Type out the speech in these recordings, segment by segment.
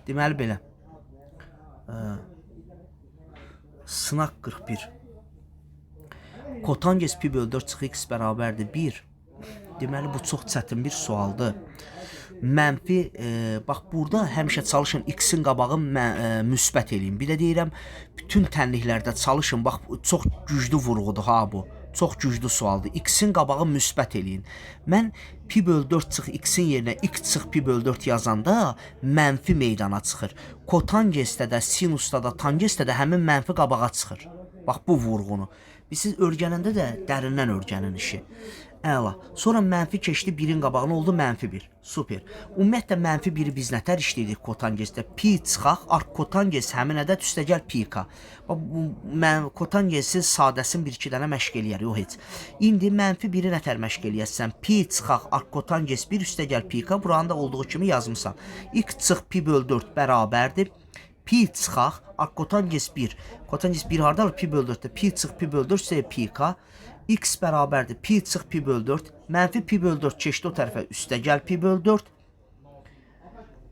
Deməli belə. Sınaq 41. Kotangens pi bölü 4 çıx x bərabərdir 1. Deməli bu çox çətin bir sualdır. Mənfi, bax burada həmişə çalışın x-in qabağı müsbət eləyin. Bir də deyirəm, bütün tənliklərdə çalışın. Bax çox güclü vurğudur ha bu. Çox güclü sualdır. X-in qabağı müsbət eləyin. Mən pi bölü 4 çıx x-in yerinə x çıx pi bölü 4 yazanda mənfi meydana çıxır. Kotangesdə də, sinusda da, tangesdə də həmin mənfi qabağa çıxır. Bax bu vurğunu. Siz öyrənəndə də dərindən öyrənin işi. Əla. Sonra mənfi keçdi 1-in qabağına oldu mənfi 1. Super. Ümumiyyətlə mənfi 1-i biz nətər işləyirik kotangesdə? Pi çıxaq, ark kotanges həmin ədəd üstəgəl pi k. Bax bu mən kotangesin sadəsini bir-iki dənə məşq eləyər, yox heç. İndi mənfi 1-i nətər məşq eləyəsən? Pi çıxaq, ark kotanges 1 üstəgəl pi k. Buranı da olduğu kimi yazmısan. X çıx pi bölü 4 bərabərdir. Pi çıxaq, ark kotanges 1. Kotanges 1 hardadır? Pi bölü 4-də. Pi çıx pi bölü 4 üstəgəl pi k. X bərabərdir pi çıx pi bölü 4. Mənfi pi bölü 4 keçdi o tərəfə. Üstəgəl pi bölü 4.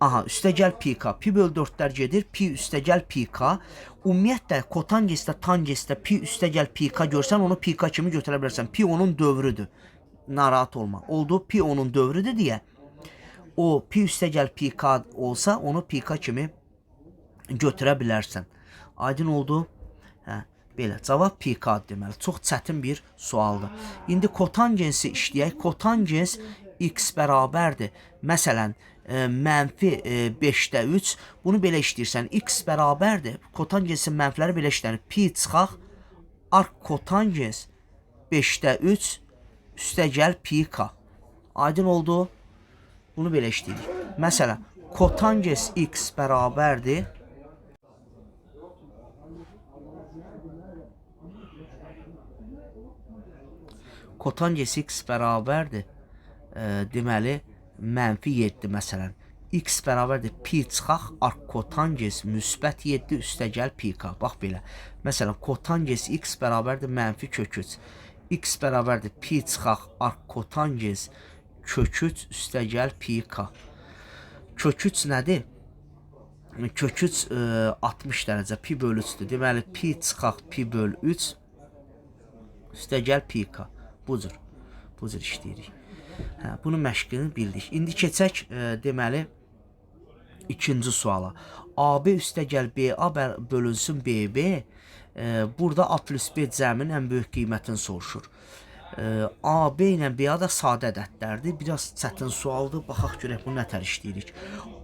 Aha, üstəgəl pi k. Pi bölü 4-lər gedir. Pi üstəgəl pi k. Ümumiyyətlə kotangesdə, tangesdə pi üstəgəl pi k görsən onu pi k kimi götürə bilərsən. Pi onun dövrüdür. Narahat olma. Oldu pi onun dövrüdür deyə o pi üstəgəl pi k olsa onu pi k kimi götürə bilərsən. Aydın oldu? Hə, belə. Cavab pi k deməli. Çox çətin bir sualdır. İndi kotangensi işləyək. Kotangens x bərabərdir. Məsələn, mənfi 5-də 3. Bunu belə işləyirsən. X bərabərdir. Kotangensin mənfiləri belə işlənir. Pi çıxaq ark kotangens 5-də 3 üstəgəl pi k. Aydın oldu? Bunu belə işləyirik. Məsələn, kotangens x bərabərdir. Kotangens x bərabərdir. Deməli, mənfi 7 məsələn. X bərabərdir pi çıxaq ark kotangens müsbət 7 üstəgəl pi k. Bax belə. Məsələn, kotangens x bərabərdir mənfi kök 3. X bərabərdir pi çıxaq ark kotangens kök 3 üstəgəl pi k. Kök 3 nədir? Kök 3 60 dərəcə pi bölü 3-dür. Deməli, pi çıxaq pi bölü 3 üstəgəl pi k. Bu cür. Bu cür işləyirik. Hə, bunun məşqini bildik. İndi keçək deməli ikinci suala. AB üstəgəl BA bölünsün BB. Burada A plus B cəminin ən böyük qiymətini soruşur. AB ilə BA da sadə ədədlərdir. Biraz çətin sualdır. Baxaq görək bunu nətər işləyirik.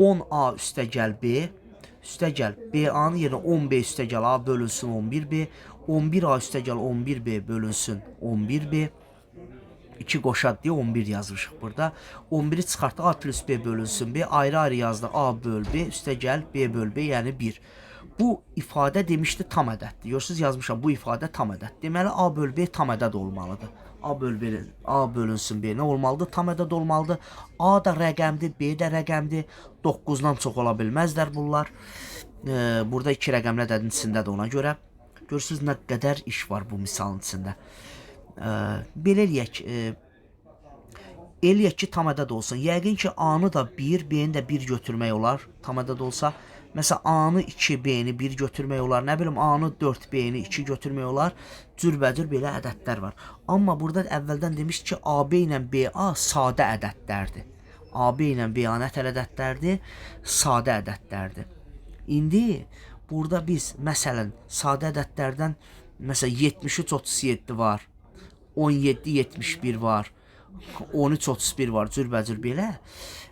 10A üstəgəl B üstəgəl BA-nın yerinə 10B üstəgəl A bölünsün 11B. 11A üstəgəl 11B bölünsün 11B. 2 qoşaq deyə 11 yazmışıq burada. 11-i çıxartdıq A plus B bölünsün B. Ayrı-ayrı yazdıq A böl B üstəgəl B böl B, yəni 1. Bu ifadə demişdi tam ədəddir. Görürsüz yazmışam bu ifadə tam ədəd. Deməli A böl B tam ədəd olmalıdır. A böl B, A bölünsün B nə olmalıdır? Tam ədəd olmalıdır. A da rəqəmdir, B də rəqəmdir. 9-dan çox ola bilməzlər bunlar. Burada iki rəqəmli ədədin içindədir ona görə. Görürsüz nə qədər iş var bu misalın içində. Belə eləyək, eləyək ki, tam ədəd olsun. Yəqin ki, A-nı da 1, B-ni də 1 götürmək olar, tam ədəd olsa. Məsələn, A-nı 2, B-ni 1 götürmək olar. Nə bilim, A-nı 4, B-ni 2 götürmək olar. Cürbəcür belə ədədlər var. Amma burada əvvəldən demişdik ki, AB ilə BA sadə ədədlərdir. AB ilə BA nə tər ədədlərdir? Sadə ədədlərdir. İndi burada biz məsələn sadə ədədlərdən məsələn 73 37 var. 17 71 var. 13 31 var. Cürbəcür belə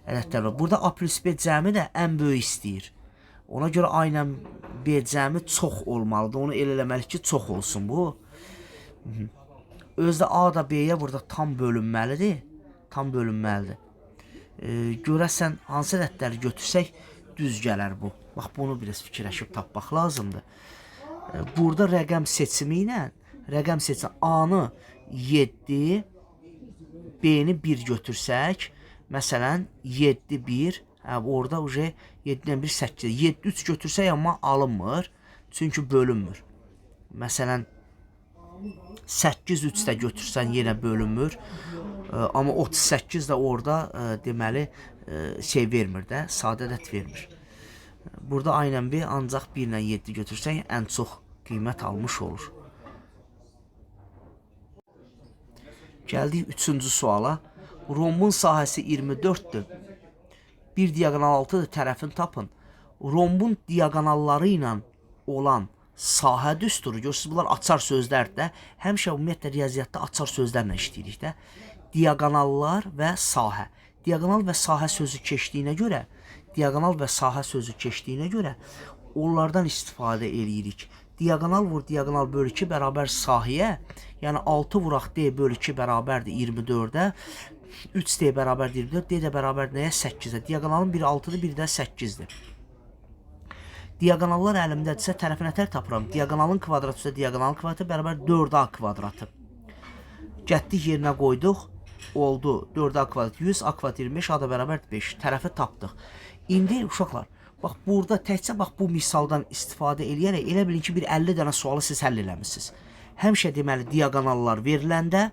ədədlər var. Burada A plus B cəmi də ən böyük istəyir. Ona görə A ilə B cəmi çox olmalıdır. Onu elə eləməli ki, çox olsun bu. Özdə A da B-yə burada tam bölünməlidir. Tam bölünməlidir. Görəsən hansı ədədləri götürsək düz gələr bu. Bax bunu biraz fikirləşib tapmaq lazımdır. Burada rəqəm seçimi ilə rəqəm seçimi A-nı 7, B-ni 1 götürsək, məsələn 7 1, hə, orada uje 7-dən 1 8. 7 3 götürsək amma alınmır. Çünki bölünmür. Məsələn 8 3 də götürsən yenə bölünmür. Amma 38 də orada deməli şey vermir də, sadə ədəd vermir. Burada A ilə B ancaq 1 ilə 7 götürsək ən çox qiymət almış olur. Gəldik 3-cü suala. Rombun sahəsi 24-dür. Bir diaqonal 6-dır, tərəfini tapın. Rombun diaqonalları ilə olan sahə düsturu, görürsünüz, bunlar açar sözlərdir də. Həmişə ümumiyyətlə riyaziyyatda açar sözlərlə işləyirik də. Diaqonallar və sahə. Diaqonal və sahə sözü keçdiyinə görə, diaqonal və sahə sözü keçdiyinə görə onlardan istifadə eləyirik. Diaqonal vur diaqonal böl 2 bərabər sahəyə, yəni 6 vuraq D böl 2 bərabərdir 24-ə. 3D bərabərdir 24, D də bərabərdir nəyə? 8-ə. Diaqonalın biri 6-dır, biri də 8-dir. Diaqonallar əlimdədirsə tərəfi nətər tapıram? Diaqonalın kvadratı üstə diaqonalın kvadratı bərabər 4A kvadratı. Gətdik yerinə qoyduq. Oldu 4A kvadrat 100, A kvadrat 25, A da bərabərdir 5. Tərəfi tapdıq. İndi uşaqlar, bax burada təkcə bax bu misaldan istifadə eləyərək elə bilin ki, bir 50 dənə sualı siz həll eləmisiniz. Həmişə deməli diaqonallar veriləndə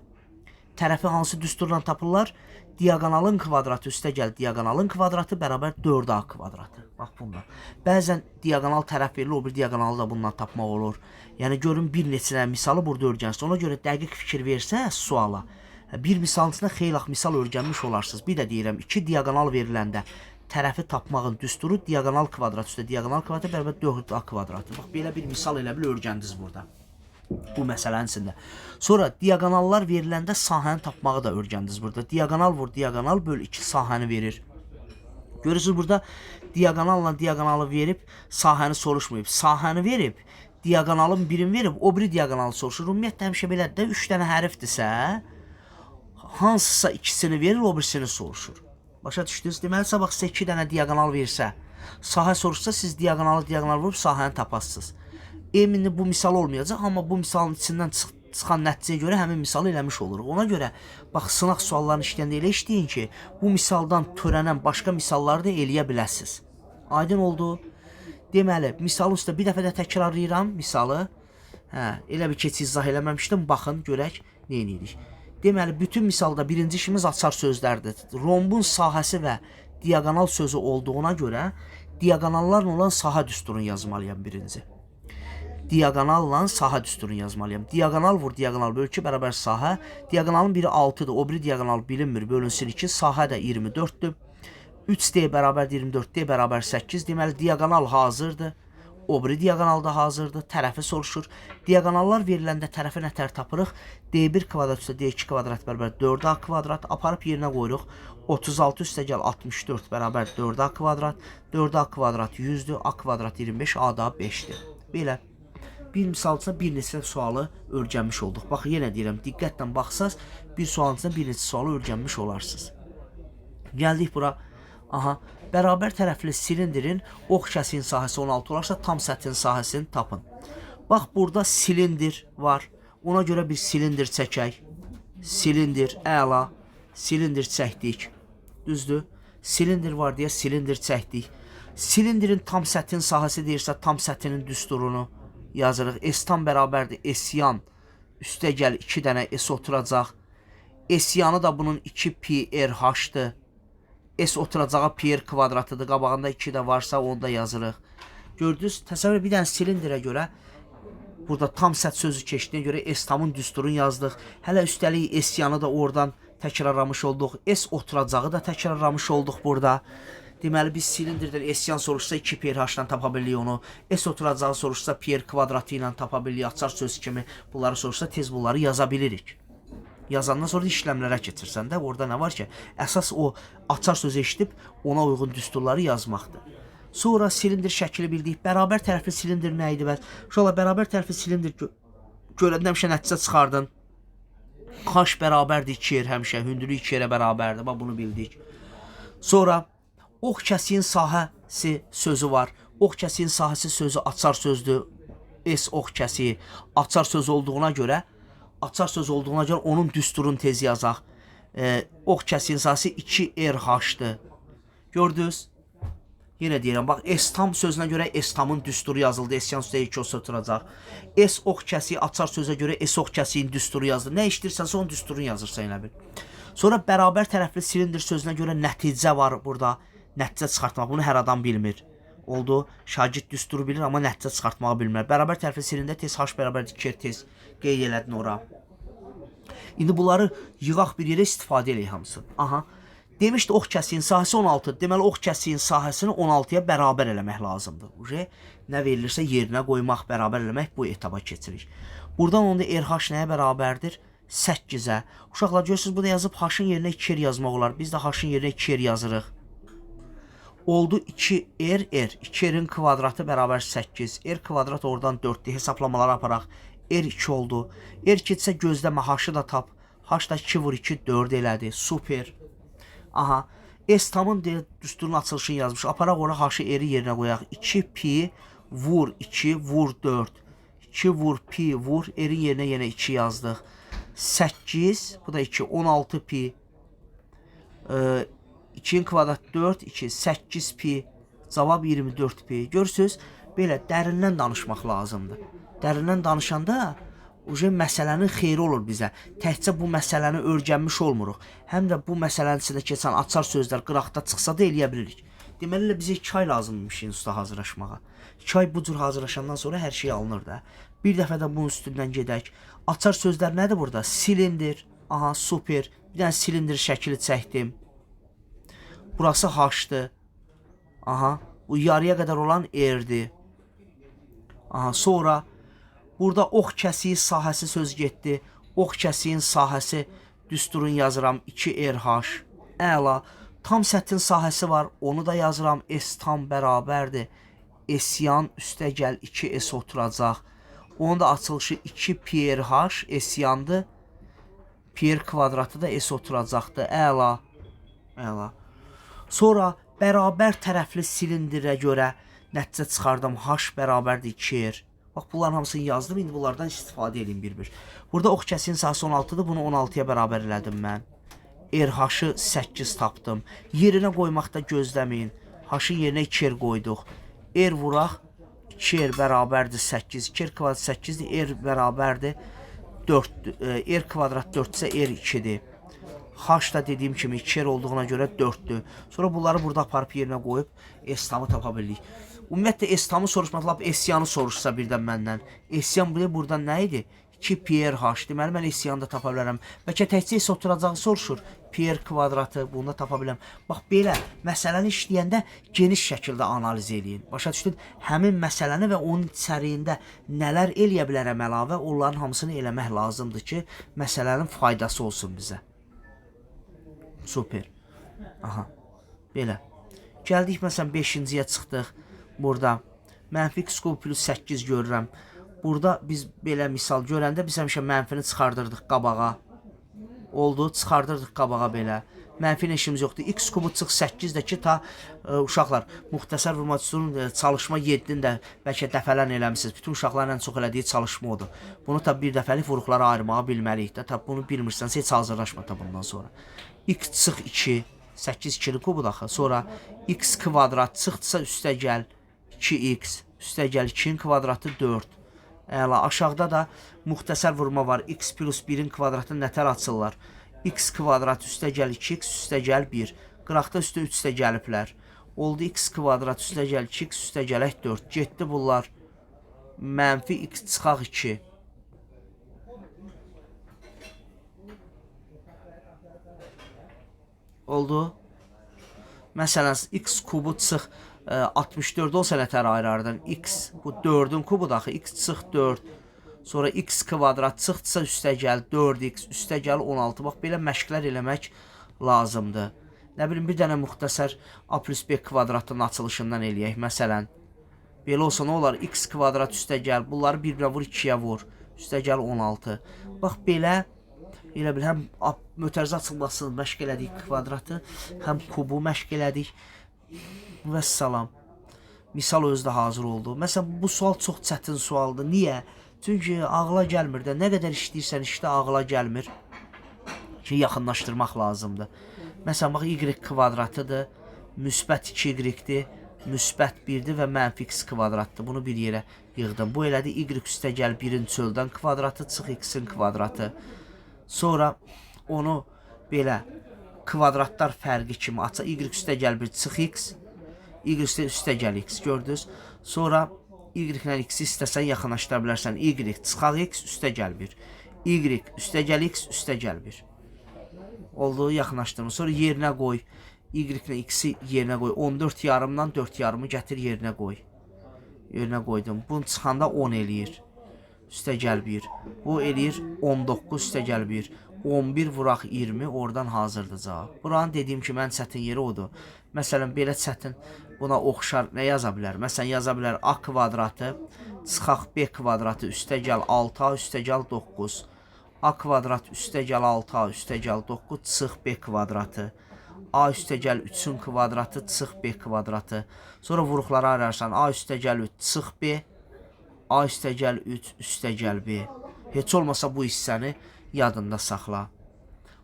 tərəfi hansı düsturla tapırlar? Diaqonalın kvadratı üstə gəl diaqonalın kvadratı bərabər 4A kvadratı. Bax bundan. Bəzən diaqonal tərəf verilir, o bir diaqonalı da bundan tapmaq olur. Yəni görün bir neçə dənə misalı burada öyrənsiniz. Ona görə dəqiq fikir versəz suala, bir misalın içində xeyli misal öyrənmiş olarsınız. Bir də deyirəm, 2 diaqonal veriləndə tərəfi tapmağın düsturu diaqonal kvadrat üstə diaqonal kvadratı bərabər 4A kvadratı. Bax belə bir misal elə bil öyrəndiniz burada. Bu məsələnin içində. Sonra diaqonallar veriləndə sahəni tapmağı da öyrəndiniz burada. Diaqonal vur diaqonal böl 2 sahəni verir. Görürsünüz burada diaqonalla diaqonalı verib sahəni soruşmayıb. Sahəni verib, diaqonalın birini verib, o biri diaqonalı soruşur. Ümumiyyətlə həmişə belədir də, 3 dənə hərfdirsə, hansısa ikisini verir, o birisini soruşur. Başa düşdünüz? Deməli, sabah sizə 2 dənə diaqonal versə, sahə soruşsa, siz diaqonalı diaqonal vurub sahəni tapasınız. Eminli bu misal olmayacaq, amma bu misalın içindən çıxan nəticəyə görə həmin misalı eləmiş oluruq. Ona görə bax sınaq suallarını işləyəndə elə işləyin ki, bu misaldan törənən başqa misalları da eləyə biləsiniz. Aydın oldu? Deməli, misalın üstə bir dəfə də təkrarlayıram misalı. Hə, elə bir ki, heç izah eləməmişdim. Baxın, görək nə edirik. Deməli, bütün misalda birinci işimiz açar sözlərdir. Rombun sahəsi və diaqonal sözü olduğuna görə diaqonallarla olan sahə düsturunu yazmalıyam birinci. Diaqonalla sahə düsturunu yazmalıyam. Diaqonal vur diaqonal böl 2 bərabər sahə. Diaqonalın biri 6-dır, o biri diaqonal bilinmir, bölünsün 2. Sahə də 24-dür. 3D bərabərdir 24, D bərabər 8. Deməli, diaqonal hazırdır. O biri diaqonal da hazırdır. Tərəfi soruşur. Diaqonallar veriləndə tərəfi nətər tapırıq? D1 kvadrat üstə D2 kvadrat bərabər 4A kvadrat. Aparıb yerinə qoyuruq. 36 üstə gəl 64 bərabər 4A kvadrat. 4A kvadrat 100-dür. A kvadrat 25, A da 5-dir. Belə. Bir misal üçün bir neçə sualı öyrənmiş olduq. Bax, yenə deyirəm, diqqətlə baxsaz, bir sualın içində bir neçə sualı öyrənmiş olarsınız. Gəldik bura. Aha, bərabər tərəfli silindirin ox kəsiyin sahəsi 16 olarsa, tam səthin sahəsini tapın. Bax, burada silindir var. Ona görə bir silindir çəkək. Silindir, əla. Silindir çəkdik. Düzdür? Silindir var deyə silindir çəkdik. Silindirin tam səthin sahəsi deyirsə, tam səthinin düsturunu yazırıq. S tam bərabərdir S yan. Üstə gəl 2 dənə S oturacaq. S yanı da bunun 2 pi r h-dır. S oturacağı pi r kvadratıdır. Qabağında 2 də varsa onu da yazırıq. Gördünüz? Təsəvvür bir dənə silindirə görə burada tam səth sözü keçdiyinə görə S tamın düsturunu yazdıq. Hələ üstəlik S yanı da oradan təkrarlamış olduq. S oturacağı da təkrarlamış olduq burada. Deməli, biz silindirdən S yan soruşsa 2 pi r h-dan tapa bilirik onu. S oturacağı soruşsa pi r kvadratı ilə tapa bilirik. Açar söz kimi bunları soruşsa tez bunları yaza bilirik. Yazandan sonra da işləmlərə keçirsən də, orada nə var ki, əsas o açar sözü eşidib ona uyğun düsturları yazmaqdır. Sonra silindir şəkli bildik. Bərabər tərəfli silindir nə idi bəs? Uşaqlar, bərabər tərəfli silindir görəndə həmişə nəticə çıxardın. H bərabərdir 2R həmişə, hündürlük 2R bərabərdir. Bax, bunu bildik. Sonra ox kəsiyin sahəsi sözü var. Ox kəsiyin sahəsi sözü açar sözdür. S ox kəsiyi açar söz olduğuna görə, onun düsturunu tez yazaq. Ox kəsiyin sahəsi 2R H-dır. Gördünüz? Yenə deyirəm, bax, S tam sözünə görə S tamın düsturu yazıldı. S yan üstə 2 oturacaq. S ox kəsiyi açar sözə görə S ox kəsiyin düsturu yazıldı. Nə işləyirsənsə onun düsturunu yazırsan elə bil. Sonra bərabər tərəfli silindir sözünə görə nəticə var burada. Nəticə çıxartmaq. Bunu hər adam bilmir. Oldu. Şagird düsturu bilir, amma nəticə çıxartmağı bilmir. Bərabər tərəfli silində tez H bərabərdir 2R tez qeyd elədin ora. İndi bunları yığaq bir yerə istifadə eləyək hamısını. Aha. Demişdi ox kəsiyin sahəsi 16. Deməli ox kəsiyin sahəsini 16-ya bərabər eləmək lazımdır. Uje nə verilirsə yerinə qoymaq, bərabər eləmək bu etaba keçirik. Buradan onda RH nəyə bərabərdir? 8-ə. Uşaqlar görürsünüz burada yazıb H-ın yerinə 2R yazmaq olar. Biz də H-ın yerinə 2R yazırıq. Oldu 2R R. 2R-in kvadratı bərabər 8. R kvadrat oradan 4-dür. Hesaplamaları aparaq. R 2 oldu. R 2-dirsə gözləmə H-ı da tap. H da 2 vur 2 4 elədi. Super. Aha. S tamın düsturun açılışını yazmış. Aparaq ora H-ı R-i yerinə qoyaq. 2 pi vur 2 vur 4. 2 vur pi vur. R-in yerinə yenə 2 yazdıq. 8, bu da 2, 16 pi. 2-nin kvadrat 4, 2, 8 pi. Cavab 24 pi. Görürsünüz, belə dərindən danışmaq lazımdır. Dərindən danışanda uje məsələnin xeyri olur bizə. Təkcə bu məsələni öyrənmiş olmuruq. Həm də bu məsələnin içində keçən açar sözlər qıraqda çıxsa da eləyə bilirik. Deməli elə bizə 2 ay lazımmış instituta hazırlaşmağa. 2 ay bu cür hazırlaşandan sonra hər şey alınır da. Bir dəfə də bunun üstündən gedək. Açar sözlər nədir burada? Silindir. Aha, super. Bir dənə silindir şəkili çəkdim. Burası H-dır. Aha, bu yarıya qədər olan R-dir. Aha, sonra burada ox kəsiyi sahəsi söz getdi. Ox kəsiyin sahəsi düsturun yazıram 2RH. Əla. Tam səthin sahəsi var. Onu da yazıram. S tam bərabərdir. S yan üstə gəl 2S oturacaq. Onun da açılışı 2 pi RH S yandı. Pi R kvadratı da S oturacaqdır. Əla. Əla. Sonra bərabər tərəfli silindirə görə nəticə çıxardım. H bərabərdir 2R. Bax, bunların hamısını yazdım. İndi bunlardan istifadə edeyim bir-bir. Burada ox kəsiyin sahəsi 16-dır. Bunu 16-ya bərabər elədim mən. RH-ı 8 tapdım. Yerinə qoymaqda gözləməyin. H-ın yerinə 2R qoyduq. R vuraq. 2R bərabərdir 8. 2R kvadrat 8-dir. R bərabərdir 4. R kvadrat 4 isə R 2-dir. H da dediyim kimi 2R olduğuna görə 4-dür. Sonra bunları burada aparıb yerinə qoyub S tamı tapa bilirik. Ümumiyyətlə S tamı soruşmaq, lap S yanı soruşsa birdən məndən. S yan buradan nə idi? 2 pi R H. Deməli mən S yanı da tapa bilərəm. Bəlkə təkcə S oturacağı soruşur. Pi R kvadratı bunu da tapa bilərəm. Bax belə məsələni işləyəndə geniş şəkildə analiz eləyin. Başa düşdün? Həmin məsələni və onun içəriyində nələr eləyə bilərəm əlavə, onların hamısını eləmək lazımdır ki, məsələnin faydası olsun bizə. Super. Aha. Belə. Gəldik məsələn 5-ciyə çıxdıq. Burada mənfi x kub plus 8 görürəm. Burada biz belə misal görəndə biz həmişə mənfini çıxardırdıq qabağa. Oldu, çıxardırdıq qabağa belə. Mənfi ilə işimiz yoxdur. X kubu çıx 8 də ki, ta uşaqlar müxtəsər vurma düsturunun çalışma 7-ni də bəlkə dəfələrlə eləmisiniz. Bütün uşaqların ən çox elədiyi çalışma odur. Bunu ta bir dəfəlik vuruqlara ayırmağı bilməliyik də. Ta bunu bilmirsənsə heç hazırlaşma ta bundan sonra. X çıx 2, 8 2-nin kubudur axı. Sonra x kvadrat çıxdısa üstə gəl 2x, üstə gəl 2-nin kvadratı 4. Əla, aşağıda da müxtəsər vurma var. X plus 1-in kvadratını nətər açırlar? X kvadrat üstə gəl 2x, üstə gəl 1. Qıraqda üstə 3 də gəliblər. Oldu x kvadrat üstə gəl 2x, üstə gələk 4. Getdi bunlar. Mənfi x çıxaq 2. Oldu. Məsələn, x kubu çıx 64 olsa nətər ayırardın? X bu 4-ün kubudur axı. X çıx 4. Sonra x kvadrat çıxdısa üstə gəl 4x, üstə gəl 16. Bax belə məşqlər eləmək lazımdır. Nə bilim bir dənə müxtəsər a plus b kvadratının açılışından eləyək məsələn. Belə olsa nə olar? X kvadrat üstə gəl. Bunları bir-birinə vur, 2-yə vur. Üstə gəl 16. Bax belə elə bil həm mötərizə açılmasını məşq elədik kvadratı, həm kubu məşq elədik. Vəssalam. Misal özü də hazır oldu. Məsələn, bu sual çox çətin sualdır. Niyə? Çünki ağla gəlmir də. Nə qədər işləyirsən, işdə ağla gəlmir ki, yaxınlaşdırmaq lazımdır. Məsələn, bax, y kvadratıdır, müsbət 2y-dir, müsbət 1-dir və mənfi x kvadratdır. Bunu bir yerə yığdım. Bu elədi y üstə gəl 1-in çöldən kvadratı çıx x-in kvadratı. Sonra onu belə kvadratlar fərqi kimi aça. Y üstə gəl 1 çıx x, Y üstə gəl x, gördünüz? Sonra Y ilə x-i istəsən yaxınlaşdıra bilərsən. Y çıxaq x üstə gəl 1. Y üstə gəl x üstə gəl 1. Oldu, yaxınlaşdırma. Sonra yerinə qoy. Y ilə x-i yerinə qoy. 14 yarımdan 4 yarımı gətir yerinə qoy. Yerinə qoydum. Bunu çıxanda 10 eləyir. Üstə gəl 1. Bu eləyir 19 üstə gəl 1. 11 vuraq 20, oradan hazırdır cavab. Buranın dediyim kimi ən çətin yeri odur. Məsələn, belə çətin buna oxşar nə yaza bilər? Məsələn, yaza bilər A kvadratı çıxaq B kvadratı üstə gəl 6A üstə gəl 9. A kvadrat üstə gəl 6A üstə gəl 9 çıx B kvadratı. A üstə gəl 3-ün kvadratı çıx B kvadratı. Sonra vuruqları ararsan. A üstə gəl 3 çıx B. A üstə gəl 3 üstə gəl B. Heç olmasa bu hissəni yadında saxla.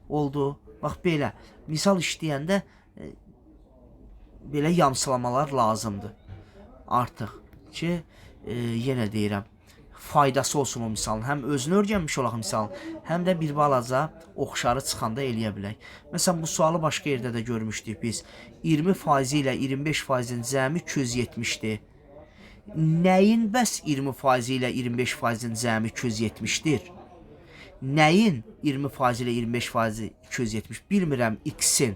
Oldu. Bax belə. Misal işləyəndə belə yamsılamalar lazımdır. Artıq ki, yenə deyirəm, faydası olsun o misalın. Həm özünü öyrənmiş olaq misalın, həm də bir balaca oxşarı çıxanda eləyə bilək. Məsələn, bu sualı başqa yerdə də görmüşdük biz. 20% ilə 25%-in cəmi 270-dir. Nəyin bəs 20% ilə 25%-in cəmi 270-dir? Nəyin 20% ilə 25% 270? Bilmirəm, x-in.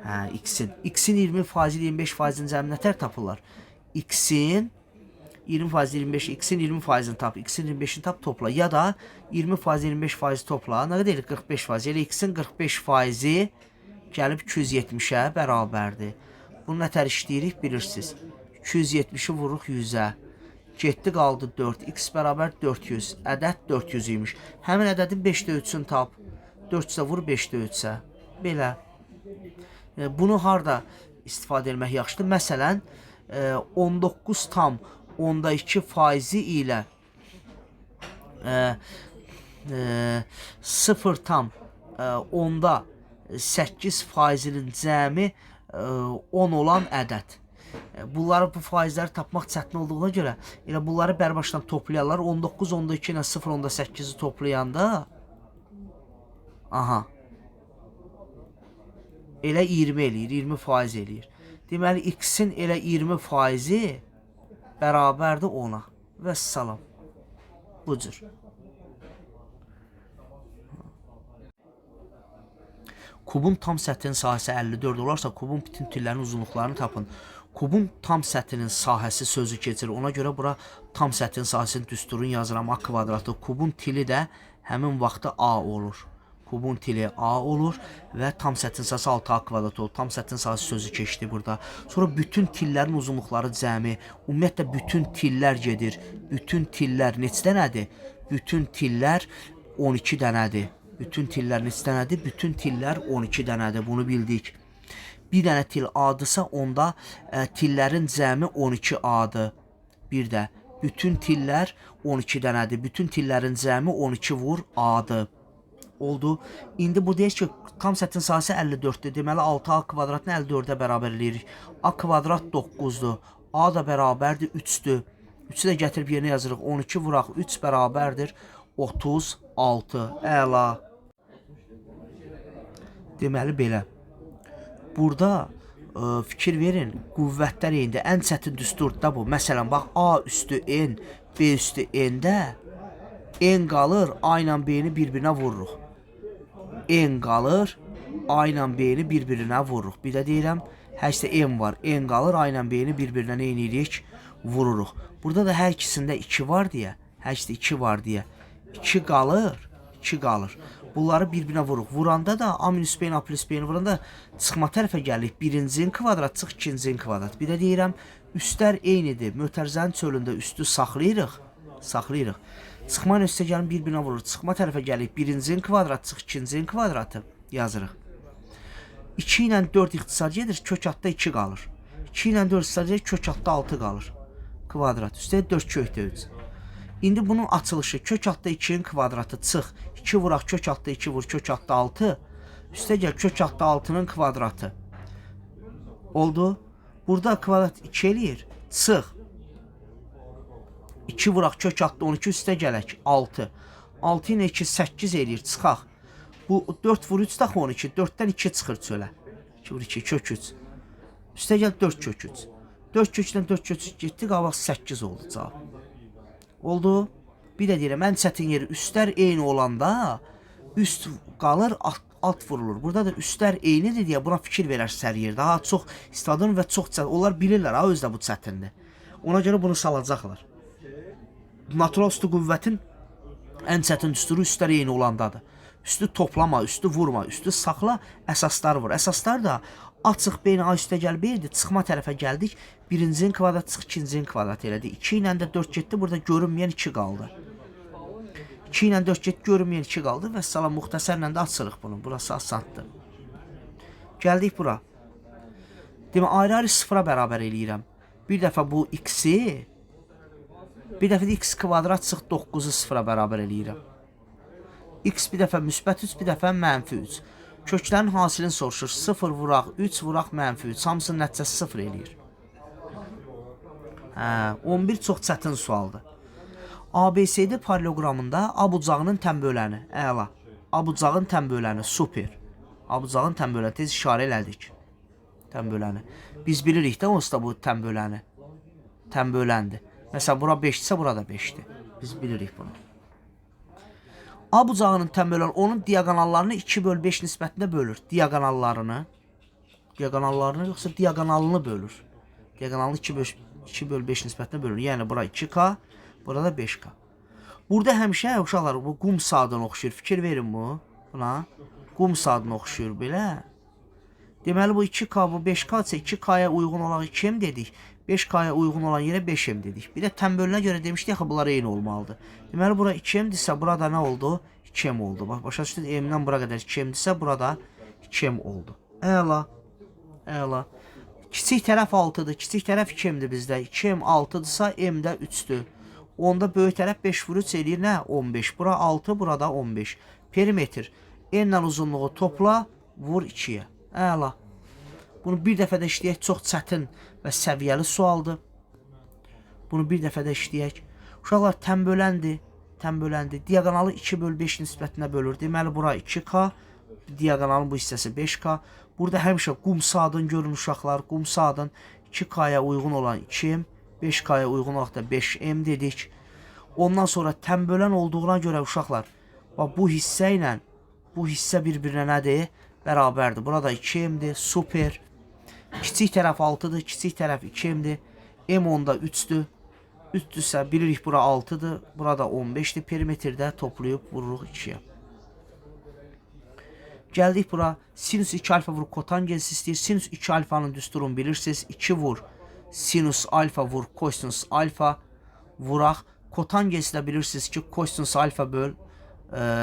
Hə, x-in. X-in 20% ilə 25%-in cəmi nətər tapırlar? X-in 20% 25, x-in 20%-ni tap, x-in 25-ini tap, topla. Ya da 20% 25% topla. Nə qədər eləyir? 45%. Elə x-in 45%-i gəlib 270-ə bərabərdir. Bunu nətər işləyirik bilirsiniz. 270-i vururuq 100-ə. Getdi qaldı 4. X bərabər 400. Ədəd 400 imiş. Həmin ədədin 5-də 3-ünü tap. 400-ə vur 5-də 3-ə. Belə. Bunu harda istifadə etmək yaxşıdır? Məsələn, 19,2 faizi ilə 0,8 faizinin cəmi 10 olan ədəd. Bunları, bu faizləri tapmaq çətin olduğuna görə elə bunları bərbaşdan toplayarlar. 19,2 ilə 0,8-i toplayanda aha elə 20 eləyir, 20 faiz eləyir. Deməli x-in elə 20 faizi bərabərdir 10-a. Vəssalam. Bu cür. Kubun tam səthinin sahəsi 54 olarsa, kubun bütün tillərinin uzunluqlarını tapın. Kubun tam səthinin sahəsi sözü keçir. Ona görə bura tam səthinin sahəsinin düsturunu yazıram. A kvadratı. Kubun tili də həmin vaxtda A olur. Kubun tili A olur və tam sətin sahəsi 6A kvadrat olur. Tam sətin sahəsi sözü keçdi burada. Sonra bütün tillərin uzunluqları cəmi. Ümumiyyətlə bütün tillər gedir. Bütün tillər neçə dənədir? Bütün tillər 12 dənədir. Bütün tillər neçə dənədir? Bütün tillər 12 dənədir. Bunu bildik. Bir dənə til A-dırsa, onda tillərin cəmi 12A-dır. Bir də bütün tillər 12 dənədir. Bütün tillərin cəmi 12 vur A-dır. Oldu. İndi bu deyir ki, tam sətin sahəsi 54-dür. Deməli 6A kvadratını 54-ə bərabər eləyirik. A kvadrat 9-dur. A da bərabərdir 3-dür. 3-ü də gətirib yerinə yazırıq. 12 vuraq 3 bərabərdir 36. Əla. Deməli belə. Burada fikir verin, qüvvətlər eynidir. Ən çətin düsturdur da bu. Məsələn, bax A üstü N, B üstü N-də N qalır, A ilə B-ni bir-birinə vururuq. N qalır, A ilə B-ni bir-birinə vururuq. Bir də deyirəm, hər ikisində N var. N qalır, A ilə B-ni bir-birinə nə edirik? Vururuq. Burada da hər ikisində 2 var deyə, hər ikisində 2 var deyə 2 qalır, 2 qalır. Bunları bir-birinə vururuq. Vuranda da A minus B-ni, A plus B-ni vuranda çıxma tərəfə gəlirik. Birincinin kvadrat çıx, ikincinin kvadrat. Bir də deyirəm, üstlər eynidir. Mötərizənin çölündə üstü saxlayırıq. Saxlayırıq. Çıxma ilə üstə gəlin bir-birinə vurur. Çıxma tərəfə gəlirik. Birincinin kvadratı çıx, ikincinin kvadratı yazırıq. 2 ilə 4 ixtisar gedir, kök altda 2 qalır. 2 ilə 4 ixtisar gedir, kök altda 6 qalır. Kvadrat. Üstə 4 kökdə 3. İndi bunun açılışı kök altda 2-nin kvadratı çıx. 2 vuraq kök altda 2 vur kök altda 6. Üstə gəl kök altda 6-nın kvadratı. Oldu. Burada kvadrat 2 eləyir. Çıx. 2 vuraq kök altda 12 üstə gələk 6. 6 ilə 2 8 eləyir. Çıxaq. Bu 4 vur 3 daxı 12. 4-dən 2 çıxır çölə. 2 vur 2 kök 3. Üstəgəl 4 kök 3. 4 kök 3-dən 4 kök 3 getdi, qabaq 8 oldu cavab. Oldu. Bir də deyirəm, ən çətin yeri üstlər eyni olanda üst qalır, alt vurulur. Burada da üstlər eynidir deyə buna fikir verərsiz hər yerdə. Ha, çox istifadə olunur və çox çətin. Onlar bilirlər, ha, özü də bu çətindir. Ona görə bunu salacaqlar. Natural üstü qüvvətin ən çətin düsturu üstlər eyni olandadır. Üstü toplama, üstü vurma, üstü saxla, əsaslar vur. Əsaslar da A çıx B ilə A üstə gəl B-dir. Çıxma tərəfə gəldik. Birincinin kvadratı çıx, ikincinin kvadratı elədi. 2 ilə də 4 getdi. Burada görünməyən 2 qaldı. 2 ilə 4 getdi, görünməyən 2 qaldı. Və salam müxtəsərlə də açırıq bunu. Burası asandır. Gəldik bura. Demək, ayrı-ayrı sıfıra bərabər eləyirəm. Bir dəfə bu x-i, bir dəfə də x kvadrat çıx 9-u sıfıra bərabər eləyirəm. X bir dəfə müsbət 3, bir dəfə mənfi 3. Köklərin hasilini soruşur. 0 vuraq 3 vuraq mənfi 3. Hamısının nəticəsi 0 eləyir. Hə, 11 çox çətin sualdır. ABCD paralleloqramında A bucağının tənböləni. Əla. A bucağın tənböləni. Super. A bucağın tənböləni. Tez işarə elədik. Tənböləni. Biz bilirik də onsuz da bu tənböləni. Tənböləndir. Məsələn, bura 5-dirsə, bura da 5-dir. Biz bilirik bunu. A bucağının tənböləni onun diaqonallarını 2 böl 5 nisbətində bölür. Diaqonallarını. Diaqonallarını yoxsa diaqonalını bölür. Diaqonalını 2 böl 5 nisbətində bölür. Yəni bura 2K, burada 5K. Burada həmişə uşaqlar bu qum saatına oxşayır. Fikir verin bu buna. Qum saatına oxşayır belə. Deməli bu 2K, bu 5K isə 2K-ya uyğun olaraq 2M dedik. 5K-ya uyğun olan yerə 5M dedik. Bir də tənbölünə görə demişdik axı bunlar eyni olmalıdır. Deməli bura 2M-dirsə burada nə oldu? 2M oldu. Bax başa düşdünüz? M-dən bura qədər 2M-dirsə burada 2M oldu. Əla. Əla. Kiçik tərəf 6-dır. Kiçik tərəf 2M-dir bizdə. 2M 6-dırsa M də 3-dür. Onda böyük tərəf 5 vur 3 eləyir nə? 15. Bura 6, burada 15. Perimetr. N-lə uzunluğu topla, vur 2-yə. Əla. Bunu bir dəfə də işləyək. Çox çətin və səviyyəli sualdır. Bunu bir dəfə də işləyək. Uşaqlar tənböləndir. Tənböləndir. Diaqonalı 2 böl 5 nisbətinə bölür. Deməli bura 2K, diaqonalın bu hissəsi 5K. Burada həmişə qum saatını görün uşaqlar. Qum saatın 2K-ya uyğun olan 2M, 5K-ya uyğun olaraq da 5M dedik. Ondan sonra tənbölən olduğuna görə uşaqlar, bax bu hissə ilə bu hissə bir-birinə nədir? Bərabərdir. Burada 2M-dir. Super. Kiçik tərəf 6-dır, kiçik tərəf 2M-dir. M onda 3-dür. 3-dürsə bilirik bura 6-dır, burada 15-dir. Perimetrdə toplayıb vururuq 2-yə. Gəldik bura. Sinus 2 alfa vur kotangens istəyir. Sinus 2 alfanın düsturunu bilirsiniz. 2 vur sinus alfa vur kosinus alfa vuraq. Kotangensi də bilirsiniz ki, kosinus alfa böl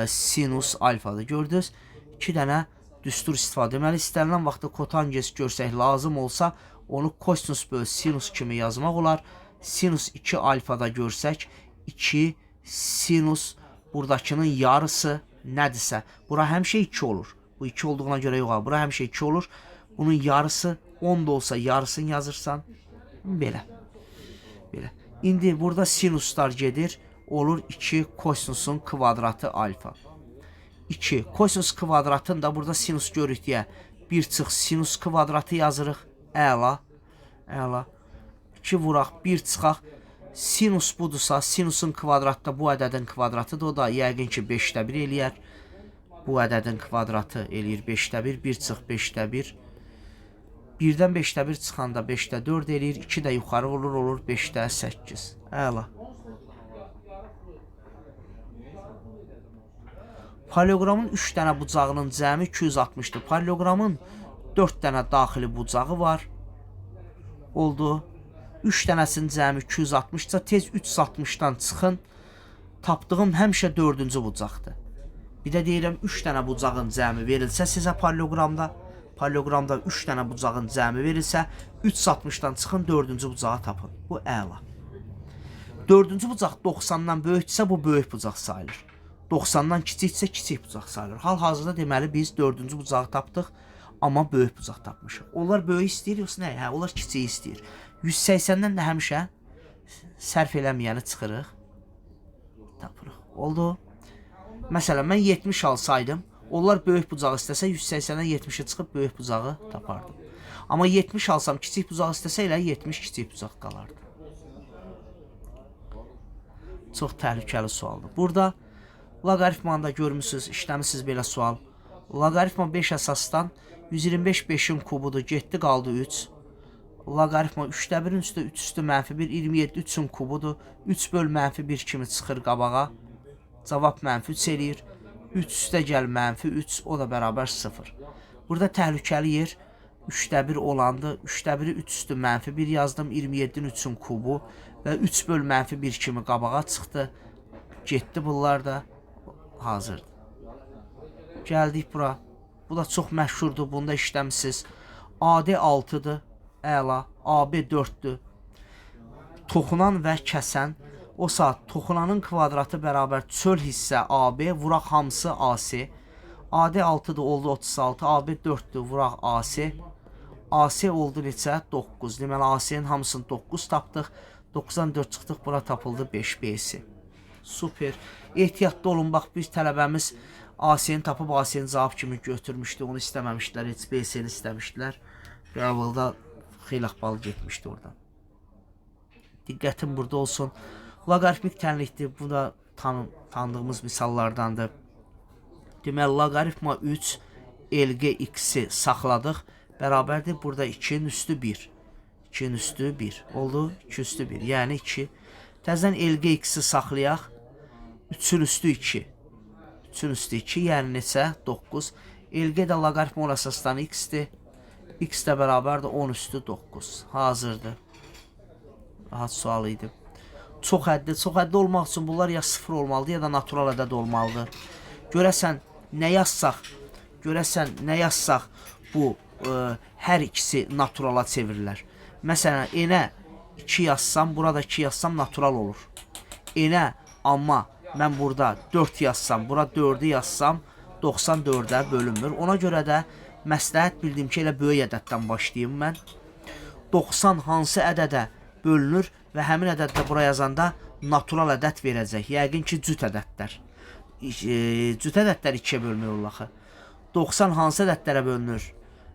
sinus alfadır. Gördünüz? 2 dənə düstur istifadə. Deməli, istənilən vaxtda kotangens görsək lazım olsa, onu kosinus böl sinus kimi yazmaq olar. Sinus 2 alfada görsək, 2 sinus buradakının yarısı nədirsə, bura həmişə 2 olur. Bu 2 olduğuna görə yox, bura həmişə 2 olur. Bunun yarısı 10 da olsa yarısını yazırsan. Belə. Belə. İndi burada sinuslar gedir. Olur 2 kosinusun kvadratı alfa. 2 kosinus kvadratını da burada sinus görürük deyə 1 çıx sinus kvadratı yazırıq. Əla. Əla. 2 vuraq, 1 çıxaq. Sinus budursa, sinusun kvadratı da bu ədədin kvadratıdır. O da yəqin ki 5-də 1 eləyər. Bu ədədin kvadratı eləyir 5-də 1. 1 çıx 5-də 1. 1-dən 5-də 1 çıxanda 5-də 4 eləyir. 2 də yuxarı vurur, olur 5-də 8. Əla. Paralleloqramın 3 dənə bucağının cəmi 260-dır. Paralleloqramın 4 dənə daxili bucağı var. Oldu. 3 dənəsinin cəmi 260-dırsa tez 360-dan çıxın. Tapdığım həmişə 4-cü bucaqdır. Bir də deyirəm 3 dənə bucağın cəmi verilsə sizə paralleloqramda, paralleloqramda 3 dənə bucağın cəmi verilsə 360-dan çıxın 4-cü bucağı tapın. Bu əla. 4-cü bucaq 90-dan böyükdürsə bu böyük bucaq sayılır. 90-dan kiçikdirsə kiçik bucaq sayılır. Hal-hazırda deməli biz 4-cü bucağı tapdıq, amma böyük bucaq tapmışıq. Onlar böyük istəyir yoxsa nə? Hə, onlar kiçiyi istəyir. 180-dən də həmişə sərf eləməyəni çıxırıq, tapırıq. Oldu. Məsələn, mən 70 alsaydım, onlar böyük bucağı istəsə 180-dən 70-ə çıxıb böyük bucağı tapardım. Amma 70 alsam kiçik bucaq istəsə elə 70 kiçik bucaq qalardı. Çox təhlükəli sualdır. Burada loqaritmanı da görmüsünüz, işləmisiniz belə sual. Loqaritma 5 əsasdan 125 5-in kubudur, getdi qaldı 3. Loqaritma 3-də 1-in üstü 3 üstü mənfi 1, 27 3-ün kubudur. 3 böl mənfi 1 kimi çıxır qabağa. Cavab mənfi 3 eləyir. 3 üstə gəl mənfi 3, o da bərabər 0. Burada təhlükəli yer 3-də 1 olandı. 3-də 1-i 3 üstü mənfi 1 yazdım. 27-nin 3-ün kubu və 3 böl mənfi 1 kimi qabağa çıxdı. Getdi bunlar da hazırdır. Gəldik bura. Bu da çox məşhurdur. Bunda işləmisiniz. AD 6-dır. Əla. AB 4-dür. Toxunan və kəsən. O saat toxunanın kvadratı bərabər çöl hissə AB, vuraq hamısı AC. AD 6-dır, oldu 36. AB 4-dür, vuraq AC. AC oldu neçə? 9. Deməli, AC-nin hamısını 9 tapdıq. 9-dan 4 çıxdıq, bura tapıldı 5 BC. Super. Ehtiyatlı olun, bax, bir tələbəmiz AC-ni tapıb AC-ni cavab kimi götürmüşdü. Onu istəməmişdilər, heç BC-ni istəmişdilər. Qəbulda xeyli bal getmişdi oradan. Diqqətim burada olsun. Loqaritmik tənlikdir. Bu da tanıdığımız misallardandır. Deməli, loqaritma 3 LG x-i saxladıq. Bərabərdir. Burada 2-nin üstü 1. 2-nin üstü 1. Oldu. 2 üstü 1. Yəni 2. Təzədən LG x-i saxlayaq. 3-ün üstü 2. 3-ün üstü 2. Yəni neçə? 9. LG də loqaritma 10 əsasdan x-dir. X də bərabərdir 10 üstü 9. Hazırdır. Rahat sual idi. Çox həddi. Çox həddi olmaq üçün bunlar ya 0 olmalıdır, ya da natural ədəd olmalıdır. Görəsən nə yazsaq, bu hər ikisi naturala çevrilər. Məsələn, n-ə 2 yazsam, burada 2 yazsam natural olur. N-ə amma mən burada 4 yazsam, bura 4-ü yazsam 94-ə bölünmür. Ona görə də məsləhət bildim ki, elə böyük ədəddən başlayım mən. 90 hansı ədədə bölünür və həmin ədəddə bura yazanda natural ədəd verəcək. Yəqin ki, cüt ədədlər. Cüt ədədlər 2-yə bölmək olur axı. 90 hansı ədədlərə bölünür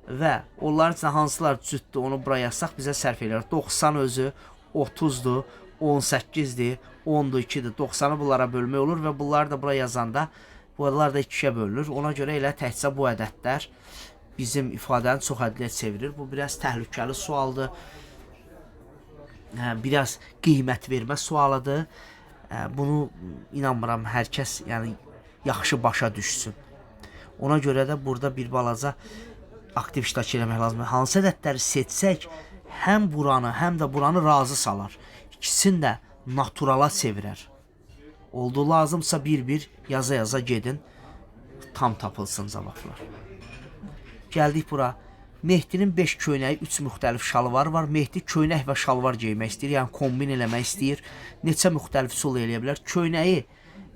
və onların içində hansılar cütdür, onu bura yazsaq bizə sərf eləyər. 90 özü 30-dur, 18-dir, 10-dur, 2-dir. 90-ı bunlara bölmək olur və bunları da bura yazanda bunlar da 2-yə bölünür. Ona görə elə təkcə bu ədədlər bizim ifadəni çox hədliyə çevirir. Bu biraz təhlükəli sualdır. Biraz qiymət vermə sualıdır. Bunu inanmıram hər kəs yəni yaxşı başa düşsün. Ona görə də burada bir balaca aktiv iştirak eləmək lazımdır. Hansı ədədləri seçsək, həm buranı, həm də buranı razı salar. İkisini də naturala çevirər. Oldu, lazımsa bir-bir yaza-yaza gedin, tam tapılsın cavablar. Gəldik bura. Mehdinin 5 köynəyi, 3 müxtəlif şalvarı var. Mehdi köynək və şalvar geymək istəyir, yəni kombin eləmək istəyir. Neçə müxtəlif üsul eləyə bilər? Köynəyi,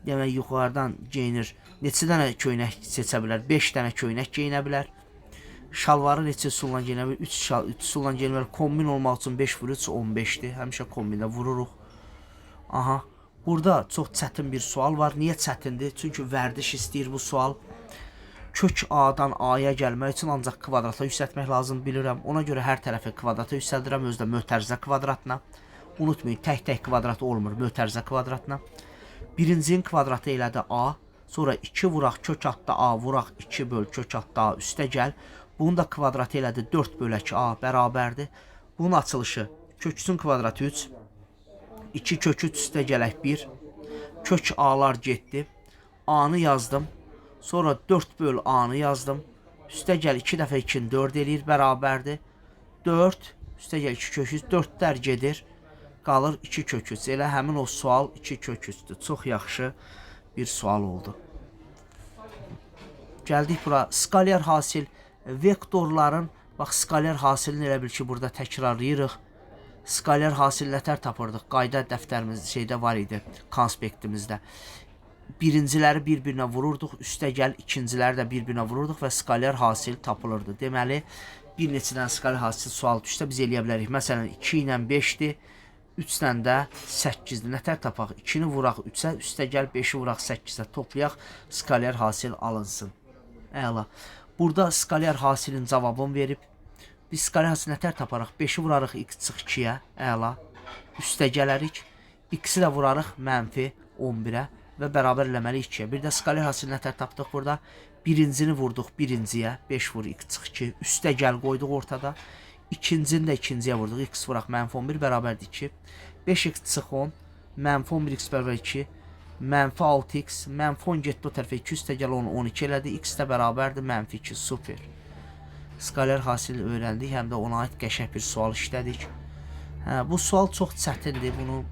demək, yuxarıdan geyinir. Neçə dənə köynək seçə bilər? 5 dənə köynək geyinə bilər. Şalvarı neçə üsulla geyinə bilər? 3 üsulla geyinə bilər. Kombin olmaq üçün 5 vur 3, 15-dir. Həmişə kombində vururuq. Aha. Burada çox çətin bir sual var. Niyə çətindir? Çünki vərdiş istəyir bu sual. Kök A-dan A-ya gəlmək üçün ancaq kvadrata yüksəltmək lazım bilirəm. Ona görə hər tərəfi kvadrata yüksəldirəm, özü də mötərizə kvadratına. Unutmayın, tək-tək kvadrat olmur, mötərizə kvadratına. Birincinin kvadratı elədi A, sonra 2 vuraq kök adda A, vuraq 2 böl kök adda A üstə gəl. Bunun da kvadratı elədi 4 bölək A bərabərdir. Bunun açılışı kök 3-ün kvadratı 3, 2 kök 3 üstə gələk 1, kök A-lar getdi. A-nı yazdım. Sonra 4 böl A-nı yazdım. Üstə gəl 2 dəfə 2-ni 4 eləyir, bərabərdir. 4, üstə gəl 2 kök 3, 4-lər gedir. Qalır 2 kök 3. Elə həmin o sual 2 kök 3-dür. Çox yaxşı bir sual oldu. Gəldik bura. Skalyar hasil vektorların, bax skalyar hasilini elə bil ki, burada təkrarlayırıq. Skalyar hasil nətər tapırdıq? Qayda dəftərimiz şeydə var idi, konspektimizdə. Birinciləri bir-birinə vururduq, üstə gəl ikinciləri də bir-birinə vururduq və skalyar hasil tapılırdı. Deməli, bir neçə dənə skalyar hasil sual düşsə biz eləyə bilərik. Məsələn, 2 ilə 5-dir, 3 ilə də 8-dir. Nətər tapaq? 2-ni vuraq 3-ə, üstə gəl 5-i vuraq 8-ə, toplayaq, skalyar hasil alınsın. Əla. Burada skalyar hasilin cavabını verib. Biz skaler hasil nətər taparıq? 5-i vurarıq x çıx 2-yə, əla. Üstə gələrik. X-i də vurarıq mənfi 11-ə və bərabər eləməliyik 2-yə. Bir də skaler hasil nətər tapdıq burada? Birincini vurduq birinciyə, 5 vur x çıx 2, üstə gəl qoyduq ortada. İkincini də ikinciyə vurduq, x vuraq mənfi 11 bərabərdir 2. 5x çıx 10, mənfi 11x bərabər 2, mənfi 6x, mənfi 10 getdi o tərəfə 2, üstə gəl 10, 12 elədi, x də bərabərdir mənfi 2, super. Skaler hasil öyrəndik, həm də ona aid qəşəng bir sual işlədik. Hə, bu sual çox çətindir, bunu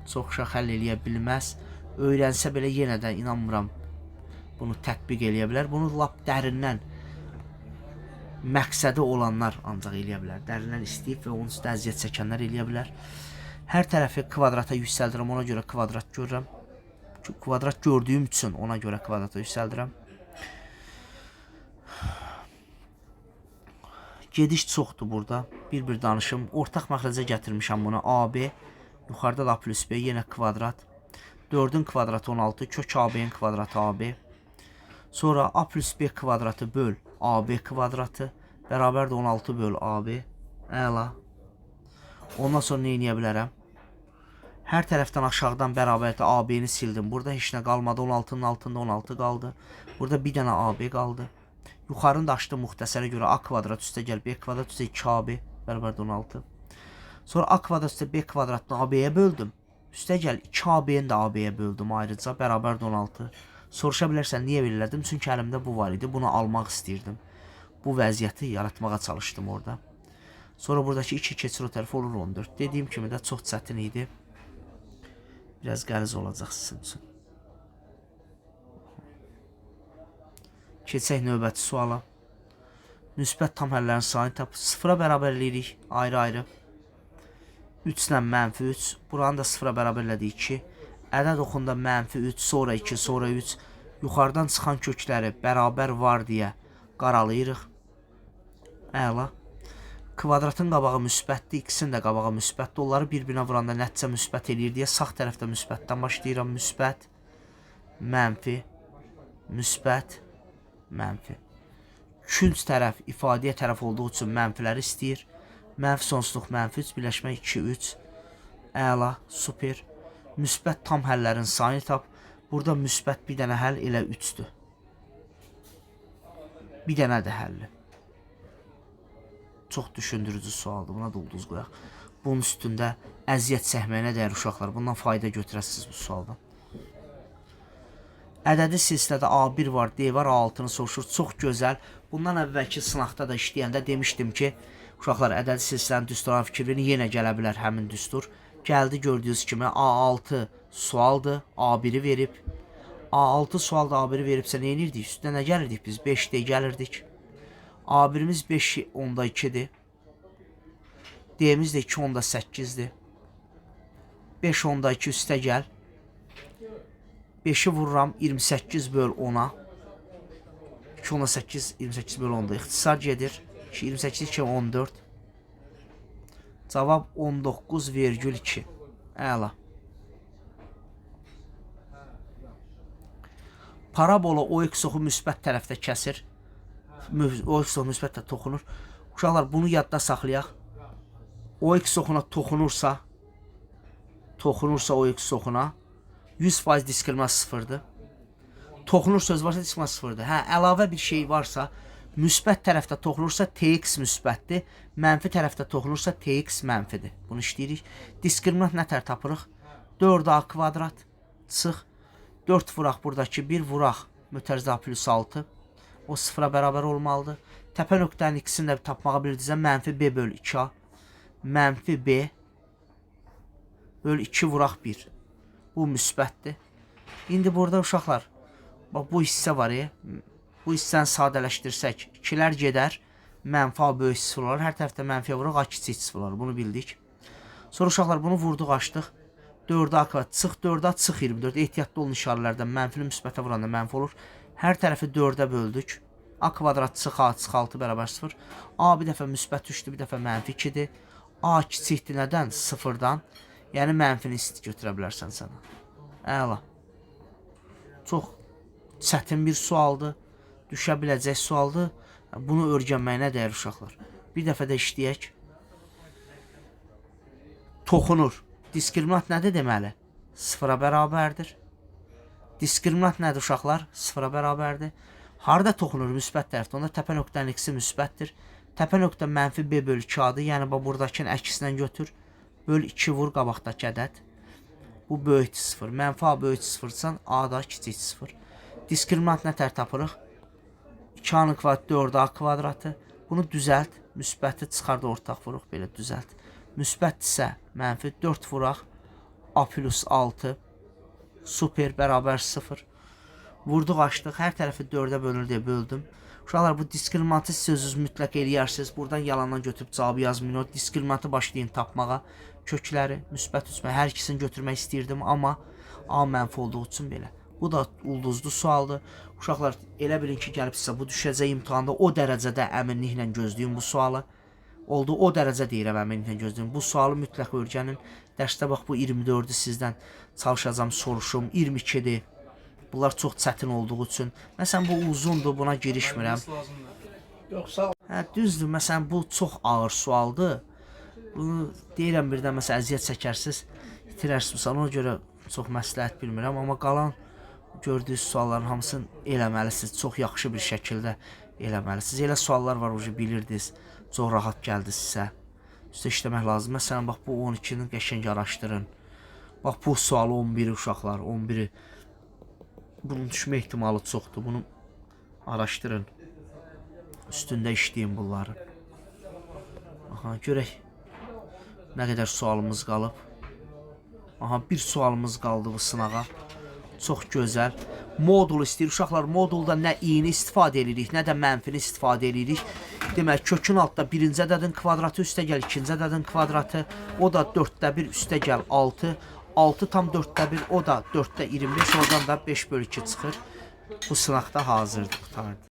çox uşaq həll eləyə bilməz. Öyrənsə belə yenə də inanmıram bunu tətbiq eləyə bilər. Bunu lap dərindən məqsədi olanlar ancaq eləyə bilər. Dərindən istəyib və onun üstə əziyyət çəkənlər eləyə bilər. Hər tərəfi kvadrata yüksəldirəm, ona görə kvadrat görürəm. Kvadrat gördüyüm üçün ona görə kvadrata yüksəldirəm. Gediş çoxdur burada. Bir-bir danışım. Ortaq məxrəcə gətirmişəm bunu. AB, yuxarıda da A plus B, yenə kvadrat. 4-ün kvadratı 16, kök AB-nin kvadratı AB. Sonra A plus B kvadratı böl AB kvadratı bərabərdir 16 böl AB. Əla. Ondan sonra nə eləyə bilərəm? Hər tərəfdən aşağıdan bərabərdir AB-ni sildim. Burada heç nə qalmadı. 16-nın altında 16 qaldı. Burada bir dənə AB qaldı. Yuxarını da açdım müxtəsərə görə A kvadrat üstə gəl B kvadrat üstə 2AB bərabərdir 16. Sonra A kvadrat üstə B kvadratını AB-yə böldüm. Üstə gəl 2AB-ni də AB-yə böldüm ayrıca bərabərdir 16. Soruşa bilərsən niyə belə elədim? Çünki əlimdə bu var idi. Bunu almaq istəyirdim. Bu vəziyyəti yaratmağa çalışdım orada. Sonra buradakı 2 keçir o tərəfə olur 14. Dediyim kimi də çox çətin idi. Biraz qəliz olacaq sizin üçün. Keçək növbəti suala. Müsbət tam həllərin sayını tap. 0-a bərabər eləyirik ayrı-ayrı. 3 ilə mənfi 3. Buranı da 0-a bərabər elədik 2. Ədəd oxunda mənfi 3, sonra 2, sonra 3. Yuxarıdan çıxan kökləri bərabər var deyə qaralayırıq. Əla. Kvadratın qabağı müsbətdir, x-in də qabağı müsbətdir. Onları bir-birinə vuranda nəticə müsbət eləyir deyə sağ tərəfdə müsbətdən başlayıram. Müsbət, mənfi, müsbət, mənfi. Künc tərəf ifadiyə tərəf olduğu üçün mənfiləri istəyir. Mənfi sonsuzluq mənfi 3, birləşmə 2, 3. Əla, super. Müsbət tam həllərin sayını tap. Burada müsbət bir dənə həll elə 3-dür. Bir dənə də həlli. Çox düşündürücü sualdır. Buna da ulduz qoyaq. Bunun üstündə əziyyət çəkməyinə dəyər uşaqlar. Bundan fayda götürəsiniz bu sualdan. Ədədi silsilədə A1 var, D var, A6-nı soruşur. Çox gözəl. Bundan əvvəlki sınaqda da işləyəndə demişdim ki, uşaqlar ədədi silsilənin düsturuna fikir verin, yenə gələ bilər həmin düstur. Gəldi gördüyünüz kimi A6 sualdır, A1-i verib. A6 sualda A1-i veribsə nə edirdik? Üstünə nə gəlirdik biz? 5D gəlirdik. A1-imiz 5.2-dir. D-miz də 2.8-dir. 5.2 üstə gəl. 5-i vururam 28 böl 10-a. 2.8 28 böl 10-da. İxtisar gedir. 28 2 14. Cavab 19,2. Əla. Parabola OX oxu müsbət tərəfdə kəsir. OX oxu müsbət də toxunur. Uşaqlar bunu yadda saxlayaq. OX oxuna toxunursa, OX oxuna 100% diskriminant sıfırdır. Toxunur söz varsa diskriminant sıfırdır. Hə, əlavə bir şey varsa, müsbət tərəfdə toxunursa TX müsbətdir, mənfi tərəfdə toxunursa TX mənfidir. Bunu işləyirik. Diskriminant nə tər tapırıq? 4A kvadrat çıx 4 vuraq buradakı 1 vuraq mötərizə A plus 6. O sıfıra bərabər olmalıdır. Təpə nöqtənin x-ini də tapmağa bilirsinizsə mənfi B böl 2A. Mənfi B böl 2 vuraq 1. Bu müsbətdir. İndi burada uşaqlar, bax bu hissə var ya. Bu hissəni sadələşdirsək, 2-lər gedər, mənfi A böyük sıfır olar. Hər tərəfdə mənfiyə vuraq, A kiçik sıfır olar. Bunu bildik. Sonra uşaqlar bunu vurduq, açdıq. 4A kvadrat çıx 4A çıx 24. Ehtiyatlı olun işarələrdən. Mənfini müsbətə vuranda mənfi olur. Hər tərəfi 4-ə böldük. A kvadrat çıx A çıx 6 bərabər 0. A bir dəfə müsbət 3-dür, bir dəfə mənfi 2-dir. A kiçikdir nədən? 0-dan. Yəni mənfini isti götürə bilərsən sən. Əla. Çox çətin bir sualdır. Düşə biləcək sualdır. Bunu öyrənməyinə dəyər uşaqlar. Bir dəfə də işləyək. Toxunur. Diskriminant nədir deməli? 0-a bərabərdir. Diskriminant nədir uşaqlar? 0-a bərabərdir. Harda toxunur? Müsbət tərəfdə. Onda təpə nöqtənin x-i müsbətdir. Təpə nöqtə mənfi b bölü 2-adır. Yəni bax buradakının əksindən götür. Böl 2 vur qabaqdakı ədəd. Bu böyükdür 0. Mənfi a böyük 0-san a da kiçik 0. Diskriminant nə tər tapırıq? 2a-nın kvadratı 4a kvadratı. Bunu düzəlt. Müsbəti çıxardı ortaq vuruq. Belə düzəlt. Müsbətdirsə mənfi 4 vuraq. A plus 6 super bərabər 0. Vurduq açdıq. Hər tərəfi 4-ə bölünür deyə böldüm. Uşaqlar bu diskriminantı siz özünüz mütləq eləyərsiniz. Buradan yalandan götürüb cavabı yazmayın. O diskriminantı başlayın tapmağa. Kökləri müsbət üsmə hər ikisini götürmək istəyirdim, amma A mənfi olduğu üçün belə. Bu da ulduzlu sualdır. Uşaqlar elə bilin ki, gəlib sizə bu düşəcək imtahanda, o dərəcədə əminliklə gözləyin bu sualı. Oldu, o dərəcə deyirəm əminliklə gözləyin. Bu sualı mütləq öyrənin. Dərsdə bax bu 24-ü sizdən çalışacağam soruşum. 22-dir. Bunlar çox çətin olduğu üçün. Məsələn bu uzundur, buna girişmirəm. Yoxsa Hə, düzdür. Məsələn bu çox ağır sualdır. Bunu deyirəm birdən məsələn əziyyət çəkərsiz, itirərsiniz. Məsələn, ona görə çox məsləhət bilmirəm, amma qalan gördüyünüz sualların hamısını eləməlisiniz. Çox yaxşı bir şəkildə eləməlisiniz. Elə suallar var, ucu bilirdiniz. Çox rahat gəldi sizə. Üstə işləmək lazım. Məsələn, bax bu 12-ni qəşəng araşdırın. Bax bu sualı 11-i uşaqlar, 11-i. Bunun düşmə ehtimalı çoxdur. Bunu araşdırın. Üstündə işləyin bunları. Aha, görək nə qədər sualımız qalıb. Aha, bir sualımız qaldı bu sınağa. Çox gözəl. Modul istəyir. Uşaqlar, modulda nə iyini istifadə edirik, nə də mənfini istifadə edirik. Demək, kökün altda birinci ədədin kvadratı üstə gəl, ikinci ədədin kvadratı. O da 4-də 1 üstə gəl 6. 6 tam 4-də 1, o da 4-də 25. Oradan da 5 bölü 2 çıxır. Bu sınaqda hazırdır, qurtardı.